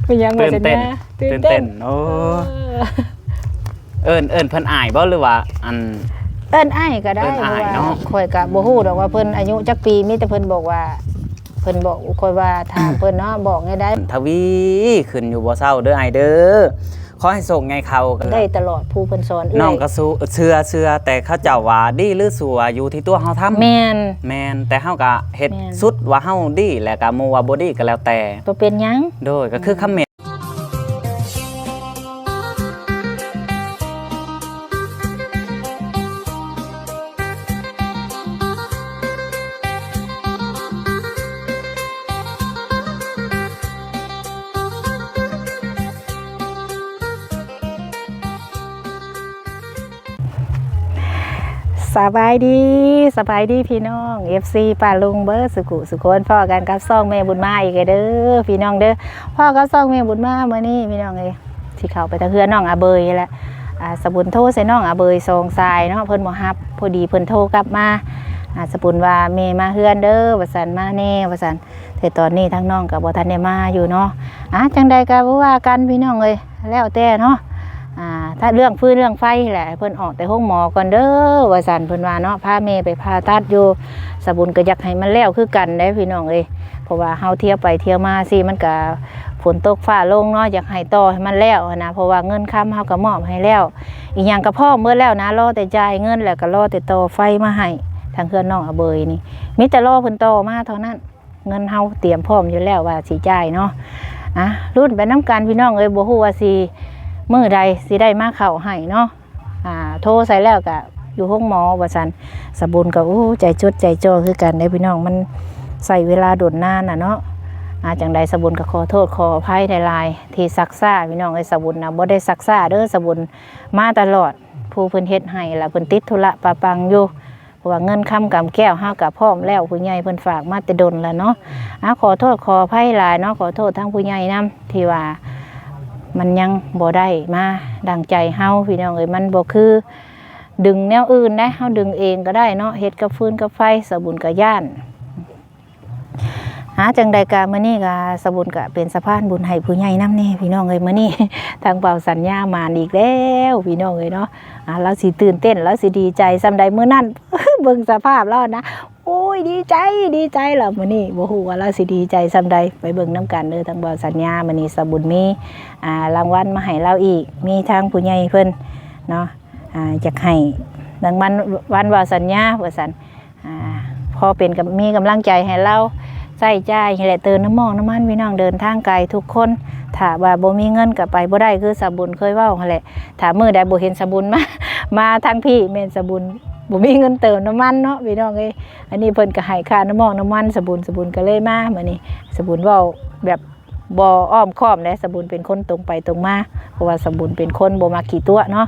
ເປັນຫຍັງວ່າຊັ້ນນະ? ຕື່ນເຕັ້ນ ຕື່ນເຕັ້ນ ຕື່ນເຕັ້ນ ໂອ້ ເອີ ເອີ້ນ ເອີ້ນເພິ່ນອ້າຍບໍ່ ຫຼືວ່າ ອັນ ເອີ້ນອ້າຍກໍໄດ້ ເອີ້ນອ້າຍເນາະ ເພາະວ່າຂ້ອຍກໍບໍ່ຮູ້ດອກວ່າເພິ່ນອາຍຸຈັກປີ ມີແຕ່ເພິ່ນບອກວ່າ ເພິ່ນບອກຂ້ອຍວ່າ ຖາມເພິ່ນເນາະ ບອກແນວໃດ ທະວີຂຶ້ນຢູ່ບໍ່ເຊົາເດີອ້າຍເດີ ຂໍໃຫ້ໂຊກໃຫຍ່ເຂົ້າ ໄດ້ຕະຫຼອດ ຜູ້ເພິ່ນສອນເອື້ອຍ ນ້ອງກໍເຊື່ອ ເຊື່ອ ເຊື່ອ ແຕ່ເຂົາເຈົ້າວ່າດີຫຼືຊົ່ວຢູ່ທີ່ຕົວເຮົາທຳ ແມ່ນ ແມ່ນ ແຕ່ເຮົາກໍເຮັດ ແມ່ນ ສຸດວ່າເຮົາດີ ແລ້ວກໍໝູ່ວ່າບໍ່ດີກໍແລ້ວແຕ່ ບໍ່ເປັນຫຍັງ ໂດຍ ກໍຄືຄຳແມ່ນ ສະບາຍດີ ສະບາຍດີພີ່ນ້ອງ ເອັຟຊີ ປ້າລຸງເບິດສຸກຸສຸຄົນ ພໍ້ກັນກັບຊ່ອງແມ່ບຸນມາອີກແລ້ວເດີ ພີ່ນ້ອງເດີ ພໍ້ກັບຊ່ອງແມ່ບຸນມາມື້ນີ້ ພີ່ນ້ອງເອີຍ ຊິເຂົ້າໄປທາງເຮືອນນ້ອງອາເບີຍແຫຼະ ອາ ສະບຸນໂທໃສ່ນ້ອງອາເບີຍສອງສາຍເນາະ ເພິ່ນບໍ່ຮັບ ພໍດີເພິ່ນໂທກັບມາ ອາ ສະບຸນວ່າ ແມ່ມາເຮືອນເດີ ວ່າຊັ້ນ ມາແດ່ ວ່າຊັ້ນ ແຕ່ຕອນນີ້ທາງນ້ອງກໍບໍ່ທັນໄດ້ມາຢູ່ເນາະ ອາ ຈັ່ງໃດກໍບໍ່ວ່າກັນ ພີ່ນ້ອງເອີຍ ແລ້ວແຕ່ເນາະ ອາ ຖ້າເລື່ອງຟືນເລື່ອງໄຟແຫຼະ ໃຫ້ເພິ່ນອອກແຕ່ໂຮງໝໍກ່ອນເດີ ວ່າຊັ້ນ ເພິ່ນວ່າເນາະ ພາແມ່ໄປຜ່າຕັດຢູ່ ສະບຸນກໍຢາກໃຫ້ມັນແລ້ວຄືກັນເດ້ ພີ່ນ້ອງເອີຍ ເພາະວ່າເຮົາທຽວໄປທຽວມາຊີ້ ມັນກະຝົນຕົກຟ້າລົງເນາະ ຢາກໃຫ້ຕໍ່ໃຫ້ມັນແລ້ວຫັ້ນນະ ເພາະວ່າເງິນຄຳເຮົາກະມອບໃຫ້ແລ້ວ ອີ່ຫຍັງກະພ້ອມເບິດແລ້ວນະ ລໍແຕ່ຈ່າຍເງິນ ແລ້ວກະລໍແຕ່ຕໍ່ໄຟມາໃຫ້ ທາງເຮືອນນ້ອງອາເບີຍນີ້ ມີແຕ່ລໍເພິ່ນຕໍ່ມາເທົ່ານັ້ນ ເງິນເຮົາຕຽມພ້ອມຢູ່ແລ້ວວ່າຊິຈ່າຍເນາະ ອາ ລຸ້ນໄປນຳກັນພີ່ນ້ອງເອີຍ ບໍ່ຮູ້ວ່າຊິມື້ໃດຊິໄດ້ມາເຂົ້າໃຫ້ເນາະ. ອ່າ ໂທໃສ່ແລ້ວກະຢູ່ໂຮງໝໍວ່າຊັ້ນ ສະບຸນກະ ໂອ້ ໃຈຈົດໃຈຈ່ອຄືກັນເດ້ພີ່ນ້ອງ ມັນໃຊ້ເວລາດົນນານນະເນາະ ອ່າ ຈັ່ງໃດສະບຸນກະຂໍໂທດຂໍອະໄພຫຼາຍໆ ທີ່ຊັກຊ້າພີ່ນ້ອງເອີຍ ສະບຸນນະບໍ່ໄດ້ຊັກຊ້າເດີ ສະບຸນມາຕະຫຼອດ ຜູ້ເພິ່ນເຮັດໃຫ້ລະເພິ່ນຕິດທຸລະປະປັງຢູ່ ເພາະວ່າເງິນຄຳກຳແກ້ວເຮົາກະພ້ອມແລ້ວ ຜູ້ໃຫຍ່ເພິ່ນຝາກມາແຕ່ດົນລະເນາະ ອ່າ ຂໍໂທດຂໍອະໄພຫຼາຍເນາະ ຂໍໂທດທາງຜູ້ໃຫຍ່ນຳ ທີ່ວ່າມັນຍັງບໍ່ໄດ້ມາດັ່ງໃຈເຮົາພີ່ນ້ອງເອີຍ ມັນບໍ່ຄືດຶງແນວອື່ນນະ ເຮົາດຶງເອງກໍໄດ້ເນາະ ເຮັດກັບຟືນກັບໄຟ ສະບຸນກໍຢ້ານ ຫາຈັ່ງໃດກະມື້ນີ້ກະສະບຸນກະເປັນສະພານບຸນໃຫ້ຜູ້ໃຫຍ່ນຳແດ່ພີ່ນ້ອງເອີຍ ມື້ນີ້ທາງບ່າວສັນຍາມາອີກແລ້ວພີ່ນ້ອງເອີຍເນາະ ອ່າ ລາວຊິຕື່ນເຕັ້ນ ລາວຊິດີໃຈສ່ຳໃດມື້ນັ້ນ ເບິ່ງສະພາບລາວນະ ໂອ້ຍ ດີໃຈ ດີໃຈລະມື້ນີ້ ບໍ່ຮູ້ວ່າລາວຊິດີໃຈສ່ຳໃດ ໄປເບິ່ງນຳກັນເດີ ທາງບ່າວສັນຍາ ມື້ນີ້ສະບຸນມີ ອ່າ ລາງວັນມາໃຫ້ລາວອີກ ມີທາງຜູ້ໃຫຍ່ເພິ່ນເນາະ ອ່າ ຢາກໃຫ້ລາງວັນ ວັນບ່າວສັນຍາວ່າຊັ້ນ ອ່າ ພໍເປັນກຳ ມີກຳລັງໃຈໃຫ້ລາວໃຊ້ຈ່າຍນີ້ແຫຼະ ເຕີມນ້ຳມັນນ້ຳມັນ ພີ່ນ້ອງ ເດີນທາງໄກທຸກຄົນ ຖ້າວ່າບໍ່ມີເງິນກໍໄປບໍ່ໄດ້ ຄືສະບຸນເຄີຍເວົ້າຫັ້ນແຫຼະ ຖ້າມື້ໃດບໍ່ເຫັນສະບຸນມາ ມາທາງພີ້ ແມ່ນສະບຸນ ບໍ່ມີເງິນເຕີມນ້ຳມັນເນາະພີ່ນ້ອງເອີຍ ອັນນີ້ເພິ່ນກໍໃຫ້ຄ່ານ້ຳມັນນ້ຳມັນສະບຸນ ສະບຸນກໍເລີຍມາມື້ນີ້ ສະບຸນເວົ້າແບບບໍ່ອ້ອມຄ້ອມເດ້ ສະບຸນເປັນຄົນຕົງໄປຕົງມາ ເພາະວ່າສະບຸນເປັນຄົນບໍ່ມັກຂີ້ຕົວະເນາະ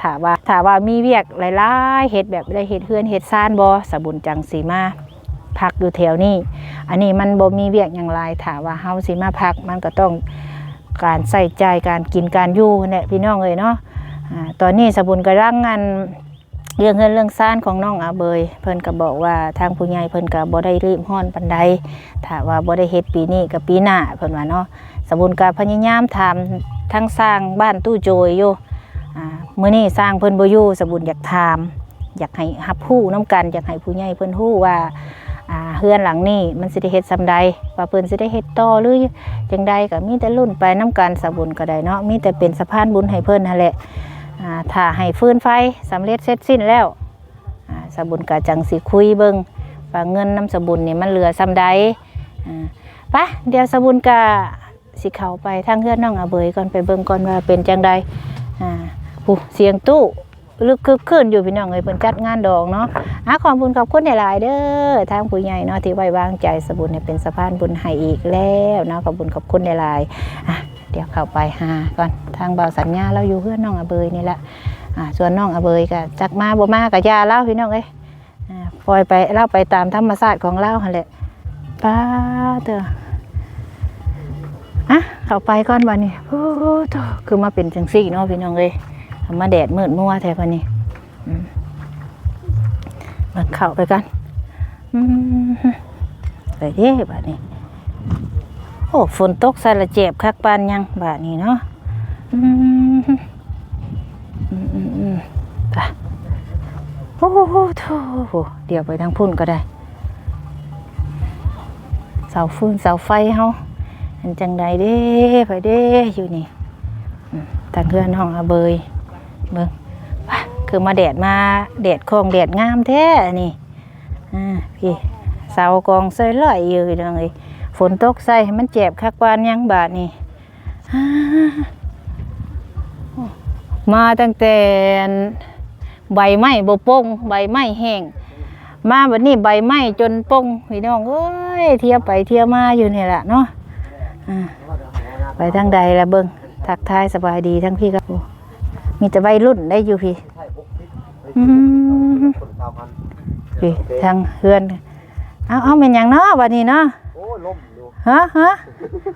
ຖ້າວ່າ ຖ້າວ່າມີວຽກຫຼາຍໆ ເຮັດແບບໄດ້ເຮັດເຮືອນເຮັດຊານບໍ່ ສະບຸນຈັ່ງຊິມາພັກຢູ່ແຖວນີ້ ອັນນີ້ມັນບໍ່ມີວຽກຫຍັງຫຼາຍ ຖ້າວ່າເຮົາຊິມາພັກ ມັນກໍຕ້ອງການໃຊ້ຈ່າຍ ການກິນການຢູ່ຫັ້ນແຫຼະ ພີ່ນ້ອງເອີຍເນາະ ອ່າ ຕອນນີ້ສະບຸນກຳລັງ ອັນ ເລື່ອງເຮືອນເລື່ອງຊານຂອງນ້ອງອາເບີຍ ເພິ່ນກໍບອກວ່າທາງຜູ້ໃຫຍ່ເພິ່ນກໍບໍ່ໄດ້ຣີບຮ້ອນປານໃດ ຖ້າວ່າບໍ່ໄດ້ເຮັດປີນີ້ກໍປີໜ້າ ເພິ່ນວ່າເນາະ ສະບຸນກໍພະຍາຍາມຖາມທາງຊ່າງບ້ານຕູ້ໂຈຍຢູ່ ອ່າ ມື້ນີ້ຊ່າງເພິ່ນບໍ່ຢູ່ ສະບຸນຢາກຖາມ ຢາກໃຫ້ຮັບຮູ້ນຳກັນ ຢາກໃຫ້ຜູ້ໃຫຍ່ເພິ່ນຮູ້ວ່າ ອ່າ ເຮືອນຫຼັງນີ້ມັນຊິໄດ້ເຮັດສ່ຳໃດ ວ່າເພິ່ນຊິໄດ້ເຮັດຕໍ່ ຫຼື ຈັ່ງໃດກໍມີແຕ່ລຸ້ນໄປນຳກັນ ສະບຸນກໍໄດ້ເນາະ ມີແຕ່ເປັນສະພານບຸນໃຫ້ເພິ່ນຫັ້ນແຫຼະ ອ່າ ຖ້າໃຫ້ຟືນໄຟສຳເລັດເສັດສິ້ນແລ້ວ ອ່າ ສະບຸນກໍຈັ່ງຊິຄຸຍເບິ່ງວ່າເງິນນຳສະບຸນນີ້ມັນເຫຼືອສ່ຳໃດ ອ່າ ປະ ດຽວສະບຸນກໍຊິເຂົ້າໄປທາງເຮືອນນ້ອງອາເບີຍກ່ອນ ໄປເບິ່ງກ່ອນວ່າເປັນຈັ່ງໃດ ອ່າ ຜູ້ ສຽງຕູ້ ລຶກຄຶກຄື້ນຢູ່ພີ່ນ້ອງເອີຍ ເພິ່ນຈັດງານດອງເນາະ ອາ ຂອບຄຸນຂອບຄຸນຫຼາຍໆເດີ ທາງຜູ້ໃຫຍ່ເນາະ ທີ່ໄວ້ວາງໃຈສະບຸນໃຫ້ເປັນສະພານບຸນໃຫ້ອີກແລ້ວເນາະ ຂອບຄຸນຂອບຄຸນຫຼາຍໆ ອາ ດຽວເຂົ້າໄປຫາກ່ອນ ທາງບ່າວສັນຍາລາວຢູ່ເຮືອນນ້ອງອາເບີຍນີ້ແຫຼະ ອາ ສ່ວນນ້ອງອາເບີຍກໍຈັກມາບໍ່ມາກໍຢ່າລາວພີ່ນ້ອງເອີຍ ອ່າ ປ່ອຍໄປ ລາວໄປຕາມທຳມະຊາດຂອງລາວຫັ້ນແຫຼະ ປາດເຕີ ອະ ເຂົ້າໄປກ່ອນບາດນີ້ ໂອ້ໂຕ ຄືມາເປັນຈັ່ງຊີ້ເນາະພີ່ນ້ອງເອີຍ ມາແດດມືດມົວແທ້ບາດນີ້ ອືມ ມາເຂົ້າໄປກ່ອນ ອືມ ໄປເດ້ບາດນີ້ ໂອ້ ຝົນຕົກໃສ່ລະເຈັບຄັກປານຫຍັງບາດນີ້ເນາະ. ອືມ ອືມໆໆ ໄປ. ໂອ້ໂຫ ໂອ້ໂຫ ດຽວໄປທາງພຸ້ນກໍໄດ້. ເສົາຟືນເສົາໄຟເຮົາ ມັນຈັ່ງໃດເດ້ ໃຜເດ້ຢູ່ນີ້. ອືມ ທາງເຮືອນນ້ອງອາເບີຍ ເບິ່ງ ວ້າ ຄືມາແດດມາ ແດດຄ່ອງແດດງາມແທ້ອັນນີ້. ອ່າ ພີ່ ເສົາກອງເຊີຍລອຍຢູ່ ພີ່ນ້ອງເອີຍ. ຝົນຕົກໃສ່ໃຫ້ມັນແຈບຄັກປານຫຍັງບາດນີ້. ອ່າ ມາຕັ້ງແຕ່ໃບໄມ້ບໍ່ປົ່ງ ໃບໄມ້ແຫ້ງ ມາບັດນີ້ໃບໄມ້ຈົນປົ່ງ ພີ່ນ້ອງເອີຍ. ທຽວໄປທຽວມາຢູ່ນີ້ລະເນາະ. ອ່າ ໄປທາງໃດລະເບິ່ງ ທັກທາຍສະບາຍດີທາງພີ້ກໍ ໂອ້ ມີແຕ່ໄວລຸ້ນໄດ໋ຢູ່ພີ້. ອືມ ພີ້ທາງເຮືອນ. ເອົາ ເອົາ ແມ່ນຫຍັງເນາະບາດນີ້ເນາະ? ໂອ້ຍ ລົມຢູ່. ຮະ ຮະ?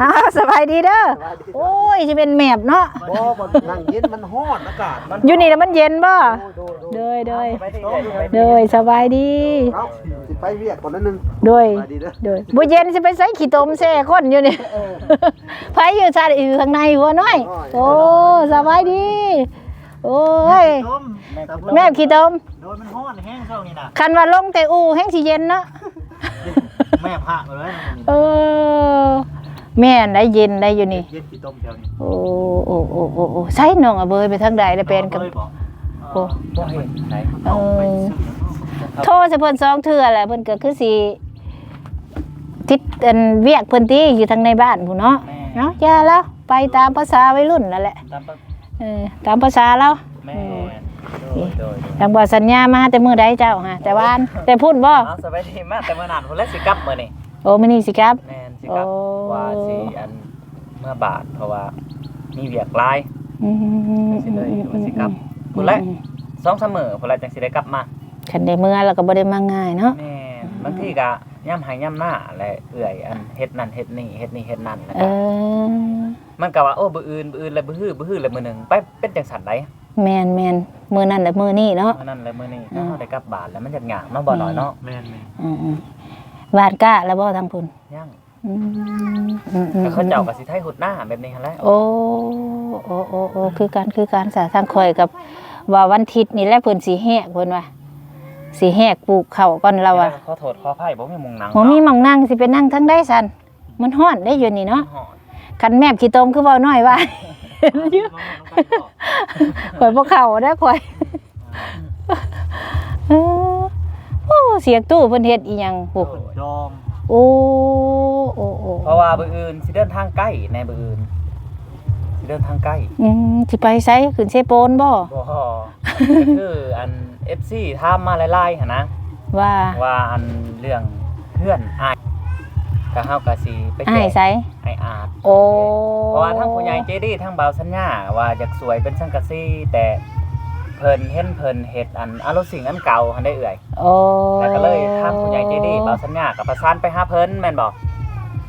ອ້າວ ສະບາຍດີເດີ. ສະບາຍດີ. ໂອ້ຍ ຊິເປັນແມບເນາະ. ບໍ່ ບໍ່ ນັ່ງເຢັນ ມັນຮ້ອນ ອາກາດມັນ ຢູ່ນີ້ລະມັນເຢັນບໍ່? ໂດຍ ໂດຍ ໂດຍ ສະບາຍດີ ໂດຍ ສະບາຍດີ ເອົ້າ ຊິໄປວຽກກ່ອນໜ້ອຍໜຶ່ງ. ໂດຍ ສະບາຍດີເດີ ໂດຍ. ບໍ່ເຢັນຊິໄປໃສ ຂີ້ຕົມແຊ່ຄົນຢູ່ນີ້. ເອີ ໃຜຢູ່ຊາດ ຢູ່ຂ້າງໃນຫົວນ້ອຍ. ໂອ້ ສະບາຍດີ. ໂອ້ຍ ແມ່ຂີ້ຕົມ ແມ່ຂີ້ຕົມ. ໂດຍ ມັນຮ້ອນແຮງຊ່ວງນີ້ນະ. ຄັນວ່າລົງແຕ່ອູ່ແຮງຊິເຢັນເນາະ. ແມ່ພະເລີຍ. ເອີ ແມ່ນໄດ໋ ເຢັນໄດ໋ຢູ່ນີ້ ເຢັນຂີ້ຕົມແຖວນີ້. ໂອ້ ໂອ້ ໂອ້ ໂອ້ ໃສນ້ອງອາເບີຍໄປທາງໃດລະແປນກັບ ໂອ້ ບໍ່ເຫັນໃດ໋. ເອີ ໂທໃສ່ເພິ່ນສອງເທື່ອແລ້ວ ເພິ່ນກໍຄືຊິຕິດອັນວຽກເພິ່ນຕິ ຢູ່ທາງໃນບ້ານພຸ້ນເນາະ. ເນາະ ຢ່າລາວ ໄປຕາມພາສາໄວລຸ້ນນັ້ນແຫຼະ. ເອີ ຕາມພາສາລາວ. ແມ່ນ ໂດຍ ໂດຍ ໂດຍ. ທາງບ່າວສັນຍາມາແຕ່ມື້ໃດເຈົ້າຫະ? ແຕ່ວານ ແຕ່ພຸ້ນບໍ່? ເອົາ ສະບາຍດີ ມາແຕ່ມື້ນັ້ນພຸ້ນແຫຼະ ຊິກັບມື້ນີ້. ໂອ້ ມື້ນີ້ຊິກັບ. ແມ່ນ ຊິກັບ. ໂອ້ ວ່າຊິອັນ ເມືອບ້ານ ເພາະວ່າມີວຽກຫຼາຍ. ອືມ ກໍຊິເລີຍວ່າຊິກັບ ອືມ ພຸ້ນແຫຼະ ອືມ ສອງສາມມື້ພຸ້ນແຫຼະ ຈັ່ງຊິໄດ້ກັບມາ. ຄັນໄດ້ເມືອລະກໍບໍ່ໄດ້ມາງ່າຍເນາະ. ແມ່ນ ອືມ ບາງທີກໍຍາມໄຮ່ຍາມນາແຫຼະເອື້ອຍ ອັນເຮັດນັ້ນເຮັດນີ້ ເຮັດນີ້ເຮັດນັ້ນ ແລ້ວກໍ ເອີ ມັນກໍວ່າ ໂອ້ ມື້ອື່ນ ມື້ອື່ນ ແລ້ວມື້ຮື ມື້ຮື ແລ້ວມື້ໜຶ່ງ ໄປເປັນຈັ່ງຊັ້ນໃດ໋. ແມ່ນໆ ມື້ນັ້ນແຫຼະມື້ນີ້ເນາະ ມື້ນັ້ນແຫຼະມື້ນີ້. ອືມ ເຮົາໄດ້ກັບບ້ານແລ້ວ ມັນຍາກໆເນາະ ບໍ່ໜ້ອຍເນາະ. ອືມ ແມ່ນໆ ອືມໆ. ຫວ່ານກ້າແລ້ວບໍ່ທາງພຸ້ນ? ຍັງ. ອືມ ອືມໆ ແຕ່ເຂົາເຈົ້າກໍຊິໄຖຫົດນາແບບນີ້ຫັ້ນແຫຼະ. ໂອ້ ໂອ້ ໂອ້ ໂອ້ ຄືກັນ ຄືກັນຊະ. ທາງຂ້ອຍກໍວ່າວັນທິດນີ້ແຫຼະ ເພິ່ນຊິແຮກ ເພິ່ນວ່າຊິແຮກປູກເຂົ້າກ່ອນ ລາວວ່າ. ຂໍໂທດຂໍອະໄພ ບໍ່ມີໝ່ອງນັ່ງ ບໍ່ມີໝ່ອງນັ່ງ ຊິໄປນັ່ງທາງໃດຊັ້ນ? ມັນຮ້ອນເດ້ຢູ່ນີ້ເນາະ. ຮ້ອນ. ຄັນແມບຂີ້ຕົມຄືເວົ້ານ້ອຍວ່າ ເຫັນຢູ່. ຂ້ອຍບໍ່ເຂົ້າເດ້ຂ້ອຍ. ເອີ ໂອ້ ສຽງຕູ້ເພິ່ນເຮັດອີ່ຫຍັງພຸ້ນ? ດອງ. ໂອ້ ໂອ້ ໂອ້ ເພາະວ່າມື້ອື່ນຊິເດີນທາງໄກແດ່ ມື້ອື່ນຊິເດີນທາງໄກ. ອືມ ຊິໄປໃສ? ຂຶ້ນເຊໂປນບໍ່? ບໍ່. ກໍຄືອັນ ເອັຟຊີ ຖາມມາຫຼາຍໆຫັ້ນນະ ວ່າ ວ່າອັນເລື່ອງເຮືອນອ້າຍ ກໍເຮົາກໍຊິໄປແຈ້ງ ອ້າຍໃສ? ອ້າຍອາດ. ໂອ້ ເພາະວ່າທາງຜູ້ໃຫຍ່ໃຈດີ ທາງບ່າວສັນຍາວ່າຢາກຊ່ວຍເປັນສັງກະສີ ແຕ່ເພິ່ນເຫັນເພິ່ນເຮັດອັນອາໂລຊິງອັນເກົ່າຫັ້ນເດ້ເອື້ອຍ. ໂອ້ ແລ້ວກໍເລີຍທາງຜູ້ໃຫຍ່ໃຈດີ ບ່າວສັນຍາກໍປະສານໄປຫາເພິ່ນແມ່ນບໍ່?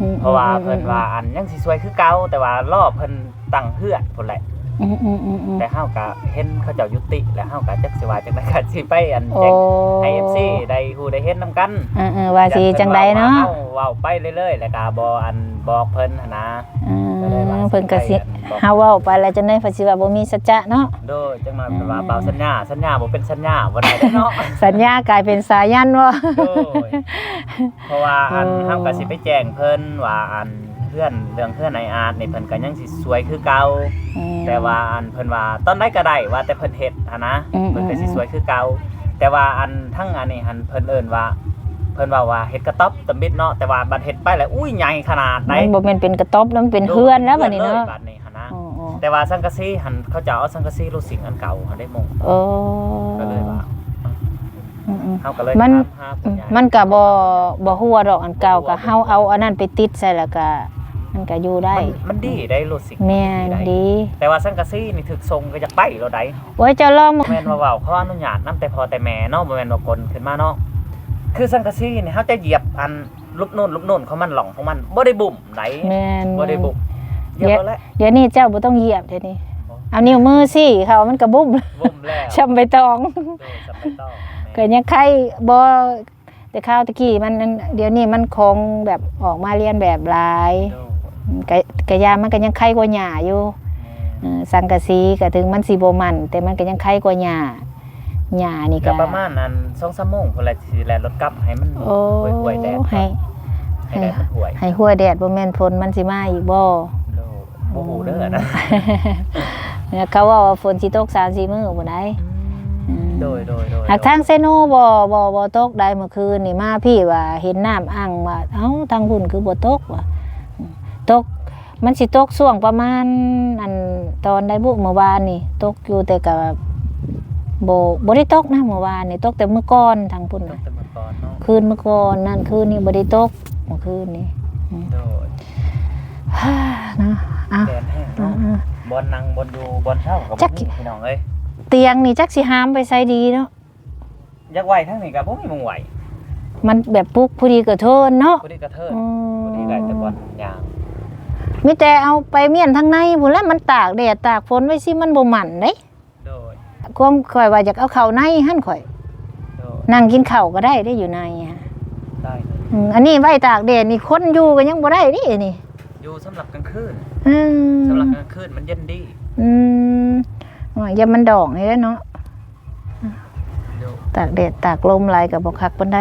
ອືມ ເພາະວ່າ ອືມ ເພິ່ນວ່າ ອືມ ອັນຍັງຊິຊ່ວຍຄືເກົ່າ ແຕ່ວ່າລໍເພິ່ນ ຕັ້ງເຮືອນພຸ້ນແຫຼະ. ອືມໆໆໆ ແຕ່ເຮົາກະເຫັນເຂົາເຈົ້າຍຸຕິ ແລ້ວເຮົາກະຈັກຊິວ່າຈັ່ງໃດ ກະຊິໄປອັນ ໂອ້ ແຈ້ງໃຫ້ ເອັຟຊີ ໄດ້ຮູ້ໄດ້ເຫັນນຳກັນ. ເອີໆ ວ່າຊິຈັ່ງໃດເນາະ ເຮົາເວົ້າໄປເລື້ອຍໆ ແລ້ວກະບໍ່ອັນບອກເພິ່ນຫັ້ນນະ. ເອີ ກໍເລີຍວ່າ ເພິ່ນກະຊິ ຊິໄປອັນບອກ ເຮົາເວົ້າໄປແລ້ວຈັ່ງໃດ ເພິ່ນຊິວ່າບໍ່ມີສັດຈະເນາະ. ໂດຍ ຈັກໜ້ອຍເພິ່ນວ່າ ອືມ ບ່າວສັນຍາ ສັນຍາບໍ່ເປັນສັນຍາ ບໍ່ໄດ້ເດ້ເນາະ. ສັນຍາກາຍເປັນສາຍັນບໍ່? ໂດຍ ເພາະວ່າອັນ ໂອ້ ເຮົາກໍຊິໄປແຈ້ງເພິ່ນວ່າອັນ ເຮືອນ ເລື່ອງເຮືອນອ້າຍອາດນີ້ ເພິ່ນກໍຍັງຊິຊ່ວຍຄືເກົ່າ. ອືມ ແຕ່ວ່າອັນ ເພິ່ນວ່າຕອນໃດກໍໄດ້ ວ່າແຕ່ເພິ່ນເຮັດຫັ້ນນະ. ອືມ ເພິ່ນກໍຊິ ອືມ ຊ່ວຍຄືເກົ່າ. ແຕ່ວ່າອັນ ທາງອັນນີ້ຫັ້ນ ເພິ່ນເອີ້ນວ່າ ເພິ່ນເວົ້າວ່າເຮັດກະຕ໊ອບຕຳບິດເນາະ ແຕ່ວ່າບັດເຮັດໄປແລ້ວ ອຸ້ຍ ໃຫຍ່ຂະໜາດໃດ. ມັນບໍ່ແມ່ນເປັນກະຕ໊ອບນະ ມັນເປັນເຮືອນແລ້ວບັດນີ້ເນາະ. ໂດຍ ເຮືອນເລີຍບັດນີ້ ນະ. ອໍໆ ແຕ່ວ່າສັງກະສີຫັ້ນ ເຂົາເຈົ້າເອົາສັງກະສີລູຊິງອັນເກົ່າຫັ້ນໄດ້ມຸງ. ໂອ້ ກໍເລີຍວ່າ ອືມໆ ເຮົາກໍເລີຍ ມັນ ຖາມຫາຜູ້ໃຫຍ່ ມັນກໍບໍ່ ບໍ່ຮົ່ວດອກອັນເກົ່າ ບໍ່ຮົ່ວ ກໍເຮົາເອົາອັນນັ້ນໄປຕິດໃສ່ ແລ້ວກໍມັນກໍຢູ່ໄດ້. ມັນ ມັນດີໄດ໋ ລູຊິງ. ແມ່ນ ມັນດີໄດ໋ ດີ. ແຕ່ວ່າສັງກະສີນີ້ຖືກຊົງກໍຢາກໄປໂລດໃດ໋. ໂອ້ຍ ເຈົ້າລອງ ແມ່ນວ່າເວົ້າ ຂໍອະນຸຍາດນຳແຕ່ພໍ່ແຕ່ແມ່ເນາະ ບໍ່ແມ່ນວ່າກົນຂຶ້ນມາເນາະ. ຄືສັງກະສີນີ້ ເຮົາຈະຢຽບອັນ ລຸບໂນ່ນ ລຸບໂນ່ນຂອງມັນ ລ່ອງຂອງມັນ ບໍ່ໄດ້ບຸ້ມໃດ໋. ແມ່ນ ບໍ່ໄດ້ບຸ້ມ. ດຽວ ດຽວນີ້ເຈົ້າບໍ່ຕ້ອງຢຽບ ດຽວນີ້ ເອົານິ້ວມືຊີ້ເຂົ້າ ມັນກໍບຸ້ມ ບຸ້ມແລ້ວ ຊ່ຳໃບຕອງ. ໂດຍ ຊ່ຳໃບຕອງ. ແມ່ນ ກໍຍັງໄຄບໍ່ ແຕ່ຄາວຕະກີ້ມັນ ດຽວນີ້ມັນຂອງແບບອອກມາລຽນແບບຫຼາຍ. ໂດຍ ກະ ກະຢ່າ ມັນກະຍັງໄຄກວ່າຫຍ້າຢູ່. ແມ່ນ ເອີ ສັງກະສີກະເຖິງມັນຊິບໍ່ໝັ້ນ ແຕ່ມັນກະຍັງໄຄກວ່າຫຍ້າ. ຫຍ້ານີ້ກະ ກະປະມານອັນ ສອງສາມໂມງພຸ້ນແຫຼະ ຊິແລ່ນລົດກັບໃຫ້ມັນ ໂອ້ ຫ້ວຍໆແດດ ໃຫ້ ໃຫ້ແດດມັນຫ້ວຍ ໃຫ້ ໃຫ້ຫ້ວຍແດດ ບໍ່ແມ່ນຝົນມັນຊິມາອີກບໍ່? ໂດຍ ບໍ່ຮູ້ເດີອັນນັ້ນ. ເຂົາເວົ້າວ່າຝົນຊິຕົກສາມສີ່ມື້ພຸ້ນໃດ໋. ອືມ ອືມ ໂດຍໆໆໆ. ຫາກທາງເຊໂນບໍ່ ບໍ່ ບໍ່ຕົກໃດ໋ ມື້ຄືນນີ້ມາພີ້ວ່າເຫັນນ້ຳອັ່ງ ວ່າ ເອົ້າ ທາງພຸ້ນຄືບໍ່ຕົກ ວ່າ ຕົກ ມັນຊິຕົກຊ່ວງປະມານ ອັນ ຕອນໃດບຸ ມື້ວານນີ້ຕົກຢູ່ ແຕ່ກະ ບໍ່ ບໍ່ໄດ້ຕົກນະ ມື້ວານນີ້ ຕົກແຕ່ມື້ກ່ອນທາງພຸ້ນນະ. ຕົກແຕ່ມື້ກ່ອນເນາະ ຄືນມື້ກ່ອນນັ້ນ ຄືນນີ້ບໍ່ໄດ້ຕົກ ມື້ຄືນນີ້. ອືມ ໂດຍ ເນາະ ອ່ະ ແດດແຮງເນາະ. ອືມໆ ບ່ອນນັ່ງ ບ່ອນຢູ່ ບ່ອນເຊົາກໍບໍ່ມີ ພີ່ນ້ອງເອີຍ. ຕຽງນີ້ຈັກຊິຫາມໄປໃສດີເນາະ. ຢາກໄຫວ້ທາງນີ້ກໍບໍ່ມີໝ່ອງໄຫວ້ ມັນແບບປຸກພໍດີກະເທີນເນາະ ພໍດີກະເທີນ. ອືມ ພໍດີໄດ້ແຕ່ບ່ອນຍ່າງ ມີແຕ່ເອົາໄປມ້ຽນທາງໃນພຸ້ນແຫຼະ ມັນຕາກແດດຕາກຝົນໄວ້ຊິ ມັນບໍ່ໝັ້ນເດ້. ໂດຍ ຄວາມຂ້ອຍວ່າຢາກເອົາເຂົ້າໃນຫັ້ນຂ້ອຍ. ໂດຍ ນັ່ງກິນເຂົ້າກໍໄດ້ເດ້ ຢູ່ໃນ ໄດ້ ອືມ ອັນນີ້ໄວ້ຕາກແດດນີ້ ຄົນຢູ່ກໍຍັງບໍ່ໄດ້ເດ້ນີ້ ຢູ່ສຳລັບກາງຄືນ. ອືມ ສຳລັບກາງຄືນມັນເຢັນດີ. ອືມ ໂອ້ຍ ຢ່າມັນດອງນີ້ແຫຼະເນາະ. ຕາກແດດຕາກລົມຫຼາຍກໍບໍ່ຄັກປານໃດ.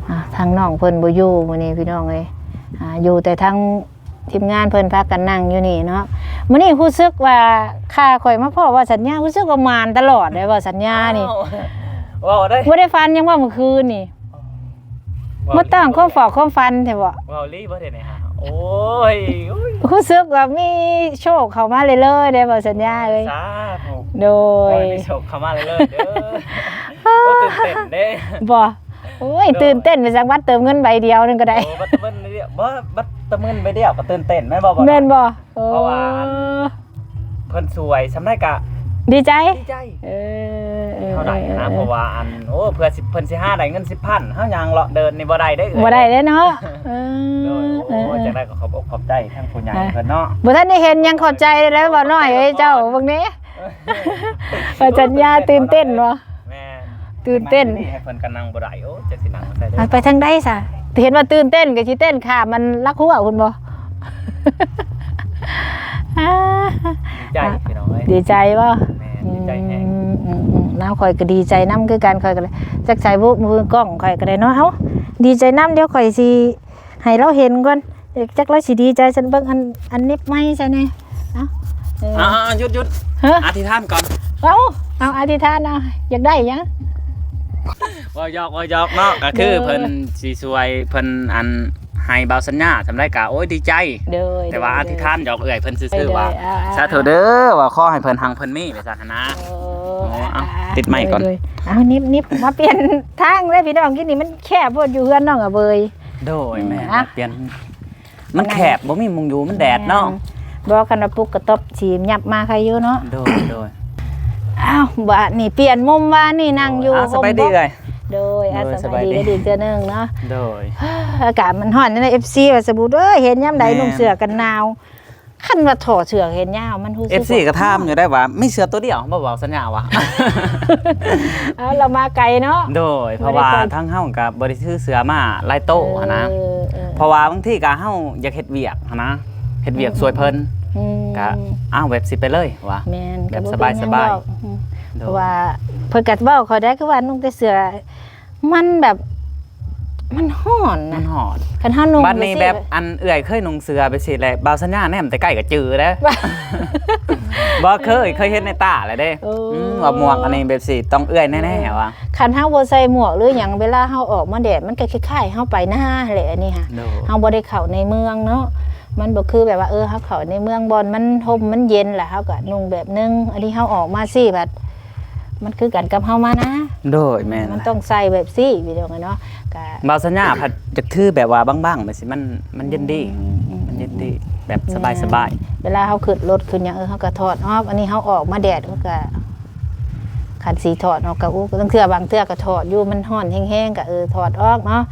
ອ່າ ທາງນ້ອງເພິ່ນບໍ່ຢູ່ມື້ນີ້ພີ່ນ້ອງເອີຍ ອ່າ ຢູ່ແຕ່ທາງທີມງານເພິ່ນພາກັນນັ່ງຢູ່ນີ້ເນາະ. ມື້ນີ້ຮູ້ສຶກວ່າ ຂ້າຂ້ອຍມາພໍ້ເວົ້າສັນຍາ ຮູ້ສຶກວ່າໝານຕະຫຼອດເດ້ ເວົ້າສັນຍານີ້. ອ້າວ ເວົ້າໄດ້ ບໍ່ໄດ້ຝັນຫຍັງບໍ່ມື້ຄືນນີ້. ມາຕັ້ງຄວາມຝາກຄວາມຝັນແທ້ບໍ່? ເວົ້າອີ່ຫຼີບໍ່ໄດ້ນີ້ຫາ ໂອ້ຍ ໂອ້ຍ ຮູ້ສຶກວ່າມີໂຊກເຂົ້າມາເລື້ອຍໆເດ້ ເວົ້າສັນຍາເອີຍ. ສາທຸ ໂດຍ ໂອ້ຍ ມີໂຊກເຂົ້າມາເລື້ອຍໆເດີ. ໂອ້ ຕື່ນເຕັ້ນເດ້ ບໍ່ ໂອ້ຍ ໂດຍ ຕື່ນເຕັ້ນໄປຈັ່ງ ບັດເຕີມເງິນໃບດຽວໜຶ່ງກໍໄດ້. ໂອ້ ບັດເຕີມເງິນໃບດຽວ ບໍ່ ບັດເຕີມເງິນໃບດຽວກໍຕື່ນເຕັ້ນແມ່ນບໍ່? ແມ່ນບໍ່? ເອີ ເພາະວ່າອັນ ເພິ່ນຊ່ວຍສ່ຳໃດກະດີໃຈ ດີໃຈ. ເອີ ເອີ ເຮົາໄດ້ນະ ເອີ ເພາະວ່າອັນ ໂອ້ ເພື່ອຊິ ເພິ່ນຊິຫາໄດ້ເງິນສິບພັນ ເຮົາຍ່າງເລາະເດີ່ນນີ້ບໍ່ໄດ້ເດ້ ບໍ່ໄດ້ເດ້ເນາະ. ເອີ ໂດຍ ເອີ ໂອ້ ເອີ ຈັ່ງໃດກໍຂອບອົກຂອບໃຈທາງຜູ້ໃຫຍ່ເພິ່ນເນາະ. ບໍ່ທັນໄດ້ເຫັນຫຍັງ ຂອບໃຈແລ້ວ ເວົ້າໜ້ອຍເອີຍ ເຈົ້າເບິ່ງແດ່ ວ່າສັນຍາຕື່ນເຕັ້ນບໍ່? ແມ່ນ ຕື່ນເຕັ້ນ ໃຫ້ເພິ່ນກໍນັ່ງບໍ່ໄດ້ ໂອ້ ຈັກຊິນັ່ງໃສເດີ. ໄປທາງໃດຊະ? ເຫັນວ່າຕື່ນເຕັ້ນກໍຊິເຕັ້ນຂ້າມມັນລັກຮົ້ວພຸ້ນບໍ່? ດີໃຈພີ່ນ້ອງເອີຍ ດີໃຈບໍ່? ແມ່ນ ດີໃຈແຮງ. ອືມ ອືມ ອືມ ນ້ຳ ຂ້ອຍກໍດີໃຈນຳຄືກັນ ຂ້ອຍກໍເລີຍຈັກໃສບຸ ມືກ້ອງຂ້ອຍກໍໄດ້ເນາະ. ເອົ້າ ດີໃຈນຳ ດຽວຂ້ອຍຊິໃຫ້ລາວເຫັນກ່ອນ ຈັກລາວຊິດີໃຈ. ຊັ້ນເບິ່ງອັນ ອັນໜິບໄມ້ໃສ່ແດ່. ເອົ້າ ເອີ ອ່າ ຢຸດ ຢຸດ ຮະ ອະທິຖານກ່ອນ. ເອົ້າ ເອົາ ອະທິຖານ ເອົາ ຢາກໄດ້ຫຍັງ? ເວົ້າຫຍອກ ເວົ້າຫຍອກເນາະ ກໍຄື ໂດຍ ເພິ່ນຊິຊ່ວຍ ເພິ່ນອັນ ໃຫ້ເບົາສັນຍາສ່ຳໃດກະ ໂອ້ຍ ດີໃຈ. ໂດຍ ແຕ່ວ່າ ໂດຍ ອະທິຖານຫຍອກເອື້ອຍເພິ່ນຊື່ໆ ໂດຍ ວ່າ ອ່າ ສາທຸເດີ ວ່າຂໍໃຫ້ເພິ່ນຮັ່ງເພິ່ນມີ ວ່າຊັ້ນນະ. ໂອ້ ເອົາ ອ່າ ຕິດໄມ້ກ່ອນ ເອົາ ນິບ ນິບ ມາປ່ຽນທາງເລີຍພີ່ນ້ອງ ກິນນີ້ມັນແຄບໂພດ ຢູ່ເຮືອນນ້ອງອະເບີຍ. ໂດຍ ອືມ ແມ່ນ ອ່ະ ປ່ຽນ ມັນແຄບ ບໍ່ມີໝ່ອງຢູ່ ມັນແດດເນາະ. ແມ່ນ ບໍ່ ຄັນວ່າປຸກກະຕອບ ຊິຫຍັບມາໃຄຢູ່ເນາະ. ໂດຍ ໂດຍ. ອ້າວ ບາດນີ້ປ່ຽນມຸມ ວານນີ້ນັ່ງຢູ່ ໂດຍ ອ່າ ສະບາຍດີເອື້ອຍ. ໂດຍ ອ່າ ໂດຍ ສະບາຍດີ ສະບາຍດີອີກເທື່ອໜຶ່ງເນາະ. ໂດຍ. ອາກາດມັນຮ້ອນແນວໃດ ເອັຟຊີ ວ່າສະບູເອີຍ ເຫັນຍາມໃດ ແມ່ນ ນຸ່ງເສື້ອກັນໜາວ. ຄັນວ່າຖອດເສື້ອແຂນຍາວ ມັນຮູ້ສຶກ ເອັຟຊີ ວ່າ ກໍຖາມຢູ່ໄດ້ວ່າ ມີເສື້ອຕົວດຽວບໍ່ ເວົ້າສັນຍາວ່າ. ເອົາ ລາວມາໄກເນາະ. ໂດຍ ເພາະວ່າ ບໍ່ໄດ້ ທາງເຮົາກໍບໍ່ໄດ້ຖືເສື້ອມາຫຼາຍໂຕຫັ້ນນະ. ເອີ ເອີ ເອີ ເພາະວ່າບາງທີກໍເຮົາຢາກເຮັດວຽກຫັ້ນນະ ເຮັດວຽກ ອືມ ຊ່ວຍເພິ່ນ ອືມ ກໍ ເອົາ ແບບຊິໄປເລີຍວ່າ ແມ່ນ ແບບ ກໍບໍ່ ສະບາຍ ເປັນຫຍັງ ສະບາຍ ດອກ ອືມ ເນາະ. ເພາະວ່າເພິ່ນກໍເວົ້າຂ້ອຍໄດ້ ຄືວ່ານຸ່ງແຕ່ເສື້ອ ມັນແບບ ມັນຮ້ອນນະ ມັນຮ້ອນ ຄັນເຮົານຸ່ງ ບັດນີ້ ແບບ ອັນເອື້ອຍເຄີຍນຸ່ງເສື້ອແບບຊີ້ແຫຼະ ບ່າວສັນຍາແນມແຕ່ໃກ້ກໍຈື່ເດ້. ບໍ່ເຄີຍ ເຄີຍເຫັນໃນຕາແຫຼະເດ້. ໂອ້ ອືມ ວ່າໝວກອັນນີ້ແບບຊີ້ຕ້ອງເອື້ອຍແນ່ໆ ວ່າ ຄັນເຮົາບໍ່ໃສ່ໝວກຫຼືຫຍັງ ເວລາເຮົາອອກມາແດດ ມັນກໍຄ້າຍໆເຮົາໄປນາແຫຼະ ອັນນີ້ຫະ. ໂດຍ. ເຮົາບໍ່ໄດ້ເຂົ້າໃນເມືອງເນາະ ມັນບໍ່ຄືແບບວ່າ ເອີ ເຮົາເຂົ້າໃນເມືອງ ບ່ອນມັນຮົ່ມມັນເຢັນ ແລ້ວເຮົາກໍນຸ່ງແບບໜຶ່ງ ອັນນີ້ເຮົາອອກມາຊີ້ ບັດ ມັນຄືກັນກັບເຮົາມານາ. ໂດຍ ແມ່ນ ມັນຕ້ອງໃສ່ແບບຊີ້ ພີ່ນ້ອງເອີຍເນາະ. ກະ ບ່າວສັນຍາພັດຢາກຖືແບບວ່າບາງໆ ແບບຊີ້ ມັນ ມັນເຢັນດີ ອືມ ອືມ ມັນເຢັນດີ ແບບ ອືມ ສະບາຍໆ. ແມ່ນ ເວລາເຮົາຂຶ້ນລົດຂຶ້ນຫຍັງ ເອີ ເຮົາກໍຖອດອອກ ອັນນີ້ເຮົາອອກມາແດດ ເຮົາກໍ ຄັນຊິຖອດອອກກໍ ໂອ້ ລາງເທື່ອ ບາງເທື່ອກໍຖອດຢູ່ ມັນຮ້ອນແຮງໆ ກໍ ເອີ ຖອດອອກເນາະ.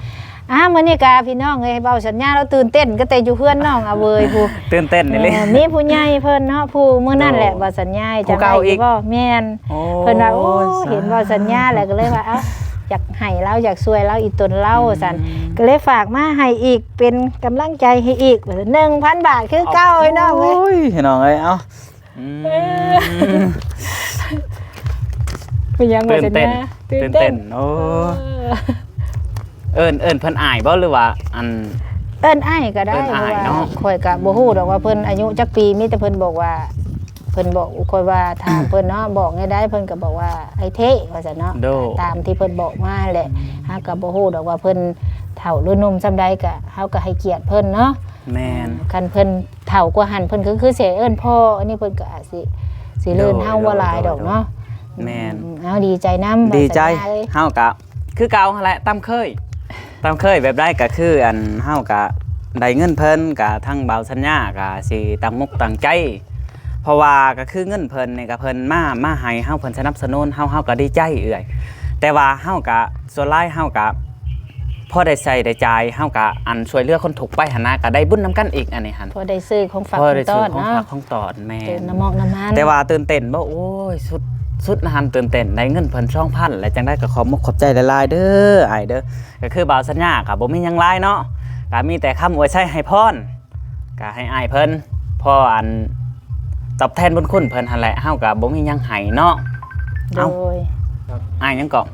ອ່າ ມື້ນີ້ກະພີ່ນ້ອງເອີຍ ເບົາສັນຍາລາວຕື່ນເຕັ້ນ ກໍແຕ່ຢູ່ເຮືອນນ້ອງອາເວີຍຜູ້ ຕື່ນເຕັ້ນອີ່ຫຼີ. ເອີ ມີຜູ້ໃຫຍ່ເພິ່ນເນາະ ຜູ້ມື້ນັ້ນແຫຼະ ເບົາສັນຍາຈຳໄດ້ຢູ່ບໍ່? ແມ່ນ ໂອ້ ເພິ່ນວ່າ ໂອ້ຍ ເຫັນເບົາສັນຍາແລ້ວກໍເລີຍວ່າ ເອົ້າ ຢາກໃຫ້ລາວ ຢາກຊ່ວຍລາວອີ່ຕົນລາວ ອືມ ວ່າຊັ້ນ ກໍເລີຍຝາກມາໃຫ້ອີກ ເປັນກຳລັງໃຈໃຫ້ອີກ ໜຶ່ງພັນບາດຄືເກົ່າ ເອົາ ພີ່ນ້ອງເອີຍ ໂອ້ຍ ພີ່ນ້ອງເອີຍ ເອົາ ອືມ ເອີ ເປັນຫຍັງ ຕື່ນເຕັ້ນ ວ່າຊັ້ນນະ ຕື່ນເຕັ້ນ ຕື່ນເຕັ້ນ ໂອ້ ເອີ ເອີ້ນ ເອີ້ນເພິ່ນອ້າຍບໍ່ ຫຼືວ່າ ອັນ ເອີ້ນອ້າຍກໍໄດ້ ເອີ້ນອ້າຍເນາະ ເພາະວ່າຂ້ອຍກໍບໍ່ຮູ້ດອກວ່າເພິ່ນອາຍຸຈັກປີ ມີແຕ່ເພິ່ນບອກວ່າ ເພິ່ນບອກ ຂ້ອຍວ່າຖາມເພິ່ນເນາະ ບອກແນວໃດ ເພິ່ນກໍບອກວ່າ ອ້າຍເທ ວ່າຊັ້ນເນາະ ໂດຍ ຕາມທີ່ເພິ່ນບອກມາຫັ້ນແຫຼະ ອືມ ເຮົາກໍບໍ່ຮູ້ດອກວ່າເພິ່ນເຖົ້າຫຼືໜຸ່ມສ່ຳໃດ ກໍ ເຮົາກໍໃຫ້ກຽດເພິ່ນເນາະ ແມ່ນ ຄັນເພິ່ນເຖົ້າກວ່າຫັ້ນ ເພິ່ນກໍຄືຊິເອີ້ນພໍ່ ອັນນີ້ເພິ່ນກໍອາດຊິ ຊິເລີນເຮົາບໍ່ຫຼາຍດອກເນາະ ໂດຍ ໂດຍ ໂດຍ ແມ່ນ ອືມ ເຮົາດີໃຈນຳ ດີໃຈ ເຮົາກໍຄືເກົ່າຫັ້ນແຫຼະ ຕາມເຄີຍ ຕາມເຄີຍແບບໃດກໍຄື ອັນ ເຮົາກໍໄດ້ເງິນເພິ່ນ ກໍທາງບ່າວສັນຍາກໍຊິຕັ້ງມຸກຕັ້ງໃຈ ເພາະວ່າກໍຄືເງິນເພິ່ນນີ້ ກໍເພິ່ນມາ ມາໃຫ້ເຮົາ ເພິ່ນສະໜັບສະໜູນເຮົາ ເຮົາກໍດີໃຈເອື້ອຍ ແຕ່ວ່າເຮົາກໍ ສ່ວນຫຼາຍເຮົາກະພໍໄດ້ໃຊ້ໄດ້ຈ່າຍ ເຮົາກະ ອັນ ຊ່ວຍເຫຼືອຄົນທຸກໄປຫັ້ນນະ ກະໄດ້ບຸນນຳກັນອີກ ອັນນີ້ຫັ້ນ ພໍໄດ້ຊື້ຂອງຝາກຂອງຕ້ອນເນາະ ພໍໄດ້ຊື້ຂອງຝາກຂອງຕ້ອນ ແມ່ນ ເຕີມນ້ຳມັນນ້ຳມັນ ແຕ່ວ່າຕື່ນເຕັ້ນບໍ່ ໂອ້ຍ ສຸດ ສຸດນະຫັ້ນ ຕື່ນເຕັ້ນ ໄດ້ເງິນເພິ່ນສອງພັນ ແລ້ວຈັ່ງໃດກໍຂອບມຸກຂອບໃຈຫຼາຍໆເດີ ອ້າຍເດີ ກໍຄືບ່າວສັນຍາກໍບໍ່ມີຫຍັງຫຼາຍເນາະ ກໍມີແຕ່ຄຳອວຍໄຊໃຫ້ພອນ ກໍໃຫ້ອ້າຍເພິ່ນ ເພາະ ອັນ ຕອບແທນບຸນຄຸນເພິ່ນຫັ້ນແຫຼະ ເຮົາກໍບໍ່ມີຫຍັງໃຫ້ເນາະ ໂດຍ ເອົ້າ ອ້າຍຫຍັງເກາະ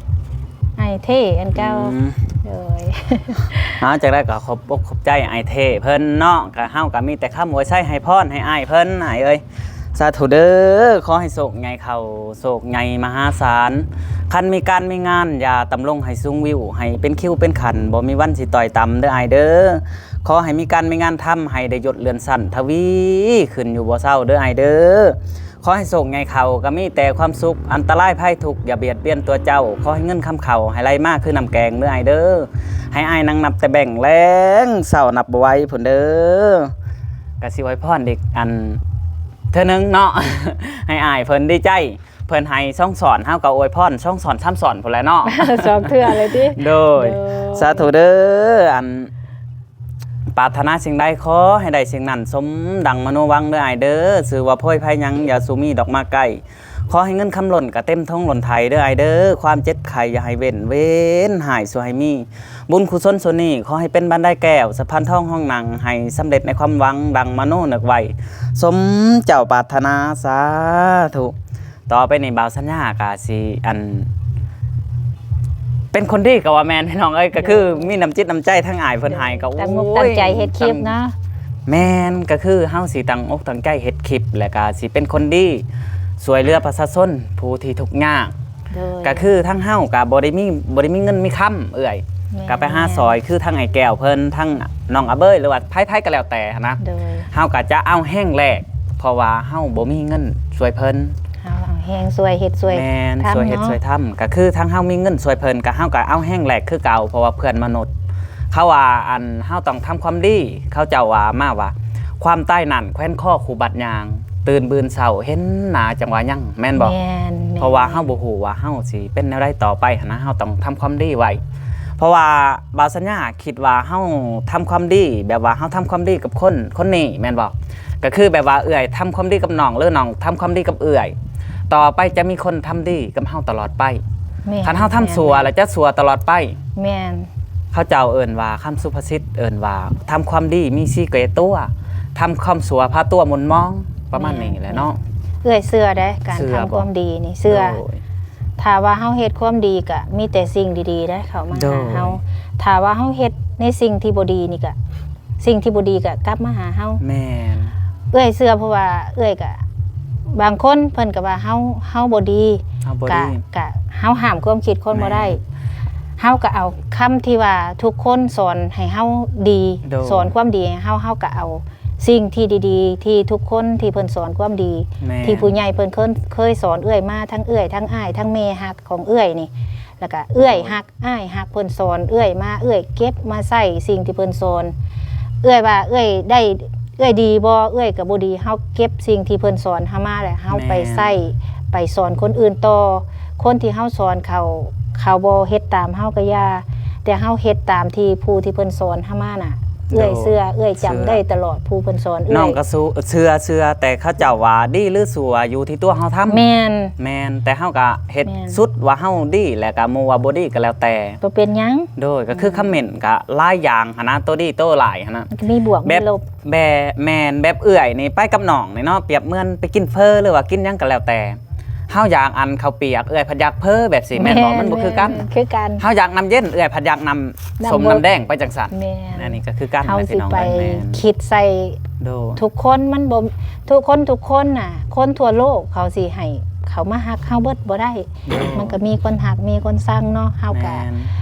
ອ້າຍເທ ອັນເກົ່າ ອືມ ໂດຍ ເອົາ ຈັ່ງໃດກໍຂອບອົກຂອບໃຈອ້າຍເທເພິ່ນເນາະ ກໍເຮົາກໍມີແຕ່ຄຳອວຍໄຊໃຫ້ພອນໃຫ້ອ້າຍເພິ່ນ ອ້າຍເອີຍ ສາທຸເດີ ຂໍໃຫ້ໂຊກໃຫຍ່ເຂົ້າ ໂຊກໃຫຍ່ມະຫາສານ ຄັນມີການມີງານ ຢ່າຕຳລົງໃຫ້ສູງວິວ ໃຫ້ເປັນຄິວເປັນຂັ້ນ ບໍ່ມີວັນຊິຕ້ອຍຕ່ຳເດີອ້າຍເດີ ຂໍໃຫ້ມີການມີງານທຳ ໃຫ້ໄດ້ຍົດເລື່ອນຊັ້ນ ທະວີຂຶ້ນຢູ່ບໍ່ເຊົາເດີອ້າຍເດີ ຂໍໃຫ້ໂຊກໃຫຍ່ເຂົ້າ ກໍມີແຕ່ຄວາມສຸກ ອັນຕະລາຍໄພທຸກ ຢ່າບຽດບຽນຕົວເຈົ້າ ຂໍໃຫ້ເງິນຄຳເຂົ້າ ໃຫ້ໄຫຼມາຄືນ້ຳແກງເດີອ້າຍເດີ ໃຫ້ອ້າຍນັ່ງນັບແຕ່ແບງ ແລງເຊົ້ານັບບໍ່ໄຫວພຸ້ນເດີ ກໍຊິອວຍພອນອີກ ອັນ ເທື່ອໜຶ່ງເນາະ ໃຫ້ອ້າຍເພິ່ນດີໃຈ ເພິ່ນໃຫ້ສອງຊ້ອນ ເຮົາກໍອວຍພອນສອງຊ້ອນສາມຊ້ອນພຸ້ນແຫຼະເນາະ ສອງເທື່ອເລີຍຕິ ໂດຍ ໂດຍ ສາທຸເດີ ອັນ ປາດຖະໜາສິ່ງໃດຂໍໃຫ້ໄດ້ສິ່ງນັ້ນ ສົມດັ່ງມະໂນຫວັງເດີອ້າຍເດີ ຊື່ວ່າໂພຍໄພຫຍັງ ຢ່າສູ່ມີດອກມາໃກ້ ຂໍໃຫ້ເງິນຄຳລົ້ນກະເຕັມຖົງລົ້ນໄຖເດີອ້າຍເດີ ຄວາມເຈັບໄຂ້ຢ່າໃຫ້ເວັ້ນ ເວັ້ນຮ້າຍສູ່ໃຫ້ມີ ບຸນກຸສົນສ່ວນນີ້ ຂໍໃຫ້ເປັນບັນໄດແກ້ວ ສະພານທອງຮອງນັ່ງ ໃຫ້ສຳເລັດໃນຄວາມຫວັງ ດັ່ງມະໂນນຶກໄວ້ ສົມເຈົ້າປາດຖະໜາ ສາທຸ ຕໍ່ໄປນີ້ບ່າວສັນຍາກະຊິ ອັນ ເປັນຄົນດີກໍວ່າແມ່ນພີ່ນ້ອງເອີຍ ກໍຄືມີນ້ຳຈິດນ້ຳໃຈທາງອ້າຍເພິ່ນໃຫ້ກໍ ຕັ້ງອົກຕັ້ງໃຈເຮັດຄລິບເນາະ ໂອ້ຍ ແມ່ນ ກໍຄືເຮົາຊິຕັ້ງອົກຕັ້ງໃຈເຮັດຄລິບ ແລ້ວກໍຊິເປັນຄົນດີ ຊ່ວຍເຫຼືອປະຊາຊົນຜູ້ທີ່ທຸກຍາກ ໂດຍ ກໍຄືທາງເຮົາກໍບໍ່ໄດ້ມີ ບໍ່ໄດ້ມີເງິນມີຄຳເອື້ອຍ ແມ່ນ ກໍໄປຫາຊ່ອຍ ຄືທາງອ້າຍແກ້ວເພິ່ນ ທາງນ້ອງອາເບີຍ ຫຼືວ່າໃຜໆກໍແລ້ວແຕ່ຫັ້ນນະ ໂດຍ ເຮົາກໍຈະເອົາແຮງແລກ ເພາະວ່າເຮົາບໍ່ມີເງິນຊ່ວຍເພິ່ນ ເຮົາເອົາແຮງຊ່ວຍເຮັດຊ່ວຍ ແມ່ນ ທຳ ຊ່ວຍເຮັດ ເນາະ ຊ່ວຍທຳ ກໍຄືທາງເຮົາມີເງິນຊ່ວຍເພິ່ນ ກໍເຮົາກໍເອົາແຮງແລກຄືເກົ່າ ເພາະວ່າເພື່ອນມະນຸດ ເຂົາວ່າ ອັນ ເຮົາຕ້ອງທຳຄວາມດີ ເຂົາເຈົ້າວ່າມາວ່າ ຄວາມຕາຍນັ້ນແຂວນຄໍຄູ່ບາດຍ່າງ ຕື່ນບືນເຊົ້າເຫັນໜ້າຈັ່ງວ່າຍັງ ແມ່ນບໍ່? ແມ່ນ ແມ່ນ ເພາະວ່າເຮົາບໍ່ຮູ້ວ່າເຮົາຊິເປັນແນວໃດຕໍ່ໄປຫັ້ນນະ ເຮົາຕ້ອງທຳຄວາມດີໄວ້ ເພາະວ່າບ່າວສັນຍາຄິດວ່າເຮົາທຳຄວາມດີ ແບບວ່າເຮົາທຳຄວາມດີກັບຄົນ ຄົນນີ້ແມ່ນບໍ່? ກໍຄືແບບວ່າເອື້ອຍທຳຄວາມດີກັບນ້ອງ ຫຼືນ້ອງທຳຄວາມດີກັບເອື້ອຍ ຕໍ່ໄປຈະມີຄົນທຳດີກັບເຮົາຕະຫຼອດໄປ ແມ່ນ ຄັນເຮົາທຳຊົ່ວ ແມ່ນ ແລ້ວຈະຊົ່ວຕະຫຼອດໄປ ແມ່ນ ເຂົາເຈົ້າເອີ້ນວ່າ ຄຳສຸພາສິດເອີ້ນວ່າ ທຳຄວາມດີມີສີເກຕົວ ທຳຄວາມຊົ່ວພາຕົວໝຸ່ນມອງ ປະມານນີ້ແຫຼະເນາະ ແມ່ນ ເອື້ອຍເຊື່ອເດ້ ການ ເຊື່ອ ທຳຄວາມດີນີ້ ບໍ່? ເຊື່ອ ໂດຍ ຖ້າວ່າເຮົາເຮັດຄວາມດີກະມີແຕ່ສິ່ງດີໆເດ້ເຂົ້າມາ ໂດຍ ຫາເຮົາ ຖ້າວ່າເຮົາເຮັດໃນສິ່ງທີ່ບໍ່ດີນີ້ກະ ສິ່ງທີ່ບໍ່ດີກະກັບມາຫາເຮົາ ແມ່ນ ເອື້ອຍເຊື່ອ ເພາະວ່າເອື້ອຍກະ ບາງຄົນເພິ່ນກະວ່າເຮົາ ເຮົາບໍ່ດີ ເຮົາບໍ່ດີ ກະ ກະເຮົາຫ້າມຄວາມຄິດຄົນບໍ່ໄດ້ ແມ່ນ ເຮົາກະເອົາຄຳທີ່ວ່າທຸກຄົນສອນໃຫ້ເຮົາດີ ໂດຍ ສອນຄວາມດີໃຫ້ເຮົາ ເຮົາກະເອົາສິ່ງທີ່ດີໆ ທີ່ທຸກຄົນທີ່ເພິ່ນສອນຄວາມດີ ແມ່ນ ທີ່ຜູ້ໃຫຍ່ເພິ່ນເຄີຍ ເຄີຍສອນເອື້ອຍມາ ທັງເອື້ອຍ ທັງອ້າຍ ທັງແມ່ຮັກຂອງເອື້ອຍນີ້ ແລ້ວກະເອື້ອຍ ໂດຍ ຮັກ ອ້າຍຮັກ ເພິ່ນສອນເອື້ອຍມາ ເອື້ອຍເກັບມາໃຊ້ສິ່ງທີ່ເພິ່ນສອນ ເອື້ອຍວ່າເອື້ອຍໄດ້ ເອື້ອຍດີບໍ່ ເອື້ອຍກໍບໍ່ດີ ເຮົາເກັບສິ່ງທີ່ເພິ່ນສອນເຮົາມາ ແລ້ວເຮົາ ແມ່ນ ໄປໃຊ້ ໄປສອນຄົນອື່ນຕໍ່ ຄົນທີ່ເຮົາສອນເຂົາ ເຂົາບໍ່ເຮັດຕາມເຮົາກໍຢ່າ ແຕ່ເຮົາເຮັດຕາມທີ່ຜູ້ທີ່ເພິ່ນສອນເຮົາມານະ ເອື້ອຍເຊື່ອ ເອື້ອຍຈຳໄດ້ຕະຫຼອດ ຜູ້ເພິ່ນສອນເອື້ອຍ ນ້ອງກໍເຊື່ອ ເຊື່ອ ເຊື່ອ ແຕ່ເຂົາເຈົ້າວ່າດີຫຼືຊົ່ວຢູ່ທີ່ຕົວເຮົາທຳ. ແມ່ນ ແມ່ນ ແຕ່ເຮົາກໍເຮັດ ແມ່ນ ສຸດວ່າເຮົາດີ ແລ້ວກໍໝູ່ວ່າບໍ່ດີກໍແລ້ວແຕ່ ບໍ່ເປັນຫຍັງ. ໂດຍ ກໍຄື ອືມ ຄອມເມັນກໍຫຼາຍຢ່າງຫັ້ນນະ ໂຕດີໂຕຫຼາຍຫັ້ນນະ ມັນກໍມີບວກ ແບບ ມີລົບ. ແບບ ແມ່ນ ແບບເອື້ອຍນີ້ໄປກັບນ້ອງນີ້ເນາະ ປຽບເໝືອນໄປກິນເຝີ ຫຼືວ່າກິນຫຍັງກໍແລ້ວແຕ່ ເຮົາຢາກອັນເຂົ້າປຽກ ເອື້ອຍພັດຢາກເຝີ ແບບຊີ້ແມ່ນບໍ່? ແມ່ນ ມັນບໍ່ຄືກັນ ແມ່ນ ຄືກັນ ເຮົາຢາກນ້ຳເຢັນ ເອື້ອຍພັດຢາກນ້ຳ ນ້ຳບົດ ສົ້ມນ້ຳແດງໄປຈັ່ງຊັ້ນ. ແມ່ນ ອັນນີ້ກໍຄືກັນ ເຮົາຊິໄປ ແມ່ນ ຄິດໃສ່ ໂດຍ ທຸກຄົນ ມັນບໍ່ ທຸກຄົນ ທຸກຄົນນະ ຄົນທົ່ວໂລກເຂົາຊິໃຫ້ເຂົາມາຮັກເຮົາເບິດບໍ່ໄດ້. ໂດຍ ມັນກໍມີຄົນຮັກ ມີຄົນຊັງເນາະ ເຮົາກໍ ແມ່ນ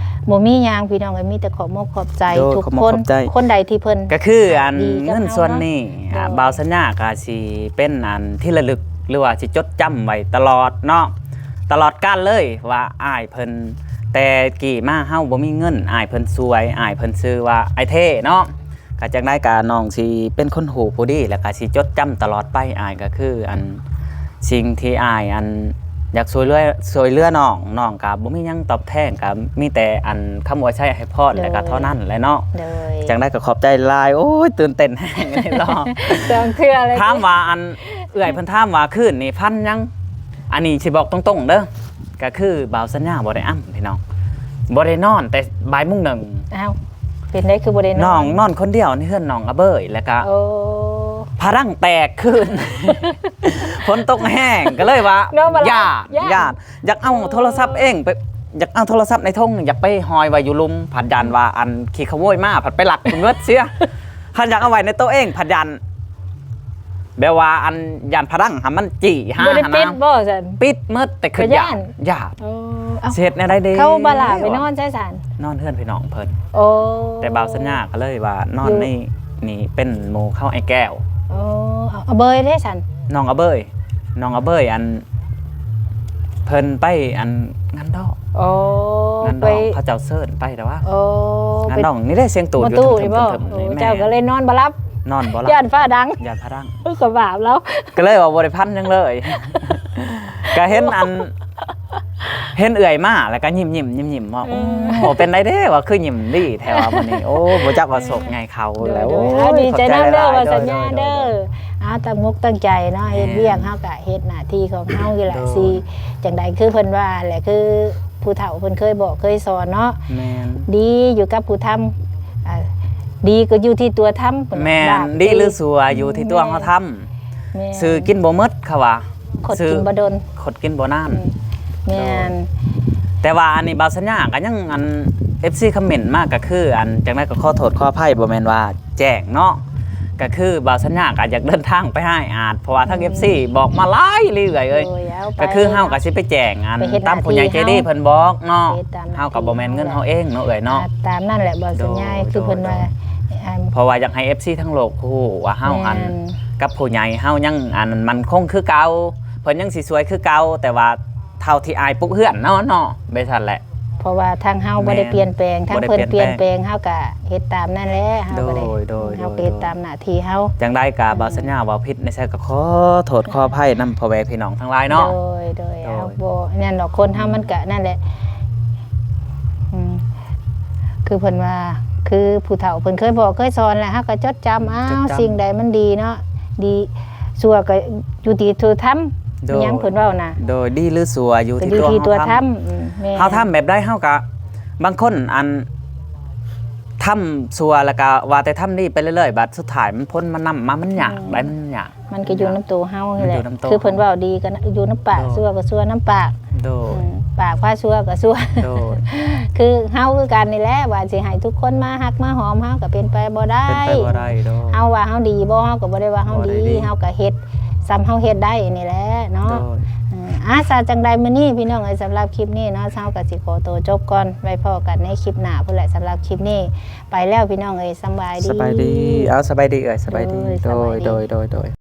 ບໍ່ມີຫຍັງພີ່ນ້ອງເອີຍ ມີແຕ່ຂອບມົກຂອບໃຈ ໂດຍ ທຸກຄົນ ຂອບມົກຂອບໃຈ ຄົນໃດທີ່ເພິ່ນ ກໍຄືອັນເງິນສ່ວນນີ້ ໂດຍ ອ່າ ບ່າວສັນຍາກໍຊິເປັນອັນທີ່ລະລຶກ ຫຼືວ່າຊິຈົດຈຳໄວ້ຕະຫຼອດເນາະ ຕະຫຼອດການເລີຍວ່າອ້າຍເພິ່ນ ແຕ່ກີ້ມາເຮົາບໍ່ມີເງິນ ອ້າຍເພິ່ນຊ່ວຍ ອ້າຍເພິ່ນຊື່ວ່າອ້າຍເທ່ເນາະ. ກໍຈັ່ງໃດກໍນ້ອງຊິເປັນຄົນຮູ້ຜູ້ດີ ແລ້ວກໍຊິຈົດຈຳຕະຫຼອດໄປ. ອ້າຍກໍຄືອັນ ສິ່ງທີ່ອ້າຍອັນຢາກຊ່ວຍເຫຼືອ ຊ່ວຍເຫຼືອນ້ອງ ນ້ອງກໍບໍ່ມີຫຍັງຕອບແທນ ກໍມີແຕ່ອັນຄຳອວຍໄຊໃຫ້ພອນ ໂດຍ ແລ້ວກໍເທົ່ານັ້ນແຫຼະເນາະ. ໂດຍ ຈັ່ງໃດກໍຂອບໃຈຫຼາຍ. ໂອ້ຍ ຕື່ນເຕັ້ນແຮງເນາະ ສອງເທື່ອເລີຍ ຖາມວ່າອັນ ເອື້ອຍເພິ່ນຖາມວ່າຄືນນີ້ຝັນຫຍັງ ອັນນີ້ຊິບອກຕົງໆເດີ ກໍຄືບ່າວສັນຍາບໍ່ໄດ້ອຳພີ່ນ້ອງ ບໍ່ໄດ້ນອນແຕ່ບ່າຍໂມງໜຶ່ງ. ອ້າວ ເປັນໄດຄືບໍ່ໄດ້ນອນ? ນ້ອງນອນຄົນດຽວໃນເຮືອນນ້ອງອາເບີຍ ແລ້ວກໍ ໂອ້ ພະດັງແຕກຄືນ ຝົນຕົກແຮງ ກໍເລີຍວ່າ ນອນບໍ່ຫຼັບ ຢ້ານ ຢ້ານ ຢ້ານ ຢາກເອົາໂທລະສັບເອງໄປ ຢາກເອົາໂທລະສັບໃນຖົງ ຢາກໄປຫ້ອຍໄວ້ຢູ່ລຸ່ມ ພັດຢ້ານວ່າອັນຂີ້ຂະໂມຍມາ ພັດໄປລັກເພິ່ນເບິດເສຍ. ຄັນຢາກເອົາໄວ້ໃນໂຕເອງ ພັດຢ້ານ ແບບວ່າອັນຢ້ານພະດັງຫັ້ນມັນຈີ້ຫາ ບໍ່ໄດ້ປິດບໍ່ຊັ້ນ? ປິດໝົດ ແຕ່ຄິດຢ້ານ ຢ້ານ ໂອ້ ເອົ້າ ຊິເຮັດແນວໃດເດ? ເຂົາບໍ່ລາໄປນອນໃສຊັ້ນ? ນອນເຮືອນພີ່ນ້ອງເພິ່ນ. ໂອ້ ແຕ່ບ່າວສັນຍາກໍເລີຍວ່ານອນ ຢູ່ ໃນນີ້ເປັນໝູ່ເຂົາ ອ້າຍແກ້ວ. ໂອ້ ອາເບີຍເດຊັ້ນ? ນ້ອງອາເບີຍ ນ້ອງອາເບີຍ ອັນ ເພິ່ນໄປອັນງານດອກ. ໂອ້ ງານດອກ ໄປ ເຂົາເຈົ້າເຊີນໄປແຕ່ວ່າ ໂອ້ ງານດອກນີ້ເດ້ ສຽງຕູດຢູ່ເທິງໆ. ໂອ້ ແມ່ນ ເຈົ້າກໍເລີຍນອນບໍ່ຫຼັບ ນອນບໍ່ຫຼັບ ຢ້ານພະດັງ ຢ້ານພະດັງ. ເອີ ກໍບາບແລ້ວ ກໍເລີຍວ່າບໍ່ໄດ້ພັນຫຍັງເລີຍ ກໍເຫັນອັນ ເຫັນເອື້ອຍມາ ແລ້ວກໍຍິ້ມໆ ຍິ້ມໆ ວ່າ ອືມ ໂອ້ ເປັນໄດເດ້ ວ່າຄືຍິ້ມດີແທ້ວ່າມື້ນີ້ ໂອ້ ບໍ່ຈັກວ່າໂຊກໃຫຍ່ ເຂົາແລ້ວ. ໂດຍ ໂອ້ຍ ເອົາ ດີໃຈນຳເດີ ບ່າວສັນຍາເດີ. ໂດຍ ເອົາ ຕັ້ງອົກຕັ້ງໃຈເນາະ ເຮັດວຽກ ແມ່ນ ເຮົາກະເຮັດໜ້າທີ່ຂອງເຮົາຢູ່ແຫຼະ ໂດຍ ຊິຈັ່ງໃດ ຄືເພິ່ນວ່າແຫຼະ ຄືຜູ້ເຖົ້າເພິ່ນເຄີຍບອກເຄີຍສອນເນາະ. ແມ່ນ ດີຢູ່ກັບຜູ້ທຳ ອ່າ ດີກໍຢູ່ທີ່ຕົວທຳ ເພິ່ນວ່າ ແມ່ນ ບາບ ດີ ດີ ຫຼືຊົ່ວຢູ່ທີ່ຕົວເຮົາທຳ. ແມ່ນ ແມ່ນ ຊື້ກິນບໍ່ໝົດ ເຂົາວ່າ ຄົດກິນບໍ່ດົນ ຄົດກິນບໍ່ນານ. ອືມ ແມ່ນ ໂດຍ ແຕ່ວ່າອັນນີ້ບ່າວສັນຍາກໍຍັງ ອັນ ເອັຟຊີ ຄອມເມັນມາກໍຄື ອັນ ຈັ່ງໃດກໍຂໍໂທດຂໍອະໄພ ບໍ່ແມ່ນວ່າແຈ້ງເນາະ ກໍຄືບ່າວສັນຍາກໍຢາກເດີນທາງໄປຫາອ້າຍອາດ ເພາະວ່າທາງ ອືມ ເອັຟຊີ ບອກມາຫຼາຍເລື້ອຍເອີຍ. ໂດຍ ເອົາໄປ ກໍຄືເຮົາກໍຊິໄປແຈ້ງ ອັນ ຕາມຜູ້ໃຫຍ່ໃຈດີເພິ່ນບອກເນາະ ເຮັດຕາມໜ້າທີ່ ເຮົາກໍບໍ່ແມ່ນເງິນເຮົາເອງເນາະ ເອື້ອຍເນາະ. ຕາມນັ້ນແຫຼະ ບ່າວສັນຍາ ໂດຍ ຄືເພິ່ນວ່າ ໂດຍ ອັນ ເພາະວ່າຢາກໃຫ້ ເອັຟຊີ ທັງໂລກຮູ້ວ່າເຮົາ ແມ່ນ ອັນ ກັບຜູ້ໃຫຍ່ເຮົາຍັງ ອັນ ໝັ້ນຄົງຄືເກົ່າ ເພິ່ນຍັງຊິຊ່ວຍຄືເກົ່າ ແຕ່ວ່າເທົ່າທີ່ອ້າຍປຸກເຮືອນເນາະ ເນາະ ແບບຊັ້ນແຫຼະ. ເພາະວ່າທາງເຮົາ ແມ່ນ ບໍ່ໄດ້ປ່ຽນແປງ ທາງເພິ່ນປ່ຽນແປງ ບໍ່ໄດ້ປ່ຽນແປງ ເຮົາກະເຮັດຕາມນັ້ນແຫຼະ ເຮົາກໍໄດ້ ໂດຍ ໂດຍ ເຮົາກໍເຮັດຕາມໜ້າທີ່ເຮົາ. ຈັ່ງໃດກະ ອືມ ບ່າວສັນຍາເວົ້າຜິດໃນໃສກໍຂໍໂທດຂໍອະໄພນຳພໍ່ແມ່ພີ່ນ້ອງທັງຫຼາຍເນາະ. ໂດຍ ໂດຍ ໂດຍ ເຮົາບໍ່ ນັ້ນດອກ ຄົນເຮົາມັນກະນັ້ນແຫຼະ ອືມ ຄືເພິ່ນວ່າ ຄືຜູ້ເຖົ້າເພິ່ນເຄີຍບອກເຄີຍສອນແຫຼະ ເຮົາກໍຈົດຈຳ ອ້າວ ຈົດຈຳ ສິ່ງໃດມັນດີເນາະ ດີ ຊົ່ວກໍຢູ່ທີ່ຕົວທຳ. ໂດຍ ຫຍັງເພິ່ນເວົ້ານະ ໂດຍ ດີຫຼືຊົ່ວຢູ່ທີ່ຕົວເຮົາທຳ. ອືມ ແມ່ນ ເຮົາທຳແບບໃດເຮົາກໍ ບາງຄົນ ອັນ ທຳຊົ່ວແລ້ວກໍວ່າແຕ່ທຳດີໄປເລື້ອຍໆ ບັດສຸດທ້າຍມັນ ຜົນມັນນຳມາ ມັນຍາກ ອືມ ໄດ໋ ມັນຍາກ ມັນກໍຢູ່ນຳໂຕເຮົານີ້ແຫຼະ ຢູ່ນຳໂຕ ຄືເພິ່ນເວົ້າດີກໍຢູ່ນຳປາກ ໂດຍ ຊົ່ວກໍຊົ່ວນຳປາກ. ໂດຍ ອືມ ປາກພາຊົ່ວກໍຊົ່ວ. ໂດຍ ຄືເຮົາຄືກັນນີ້ແຫຼະ ວ່າຊິໃຫ້ທຸກຄົນມາຮັກມາຫອມເຮົາກໍເປັນໄປບໍ່ໄດ້ ເປັນໄປບໍ່ໄດ້. ໂດຍ ເຮົາວ່າເຮົາດີບໍ່ ເຮົາກໍບໍ່ໄດ້ວ່າເຮົາດີ ບໍ່ໄດ້ດີ ເຮົາກໍເຮັດສ່ຳເຮົາເຮັດໄດ້ນີ້ແຫຼະເນາະ. ໂດຍ ອືມ ອາ ສະ ຈັ່ງໃດມື້ນີ້ພີ່ນ້ອງເອີຍ ສຳລັບຄລິບນີ້ເນາະ ເຮົາກໍຊິຂໍໂຕຈົບກ່ອນ ໄວ້ພໍ້ກັນໃນຄລິບໜ້າພຸ້ນແຫຼະ. ສຳລັບຄລິບນີ້ໄປແລ້ວພີ່ນ້ອງເອີຍ ສະບາຍດີ ສະບາຍດີ. ເອົາ ສະບາຍດີເອື້ອຍ ສະບາຍດີ. ໂດຍ ໂດຍ ສະບາຍດີ ໂດຍ ໂດຍ ໂດຍ.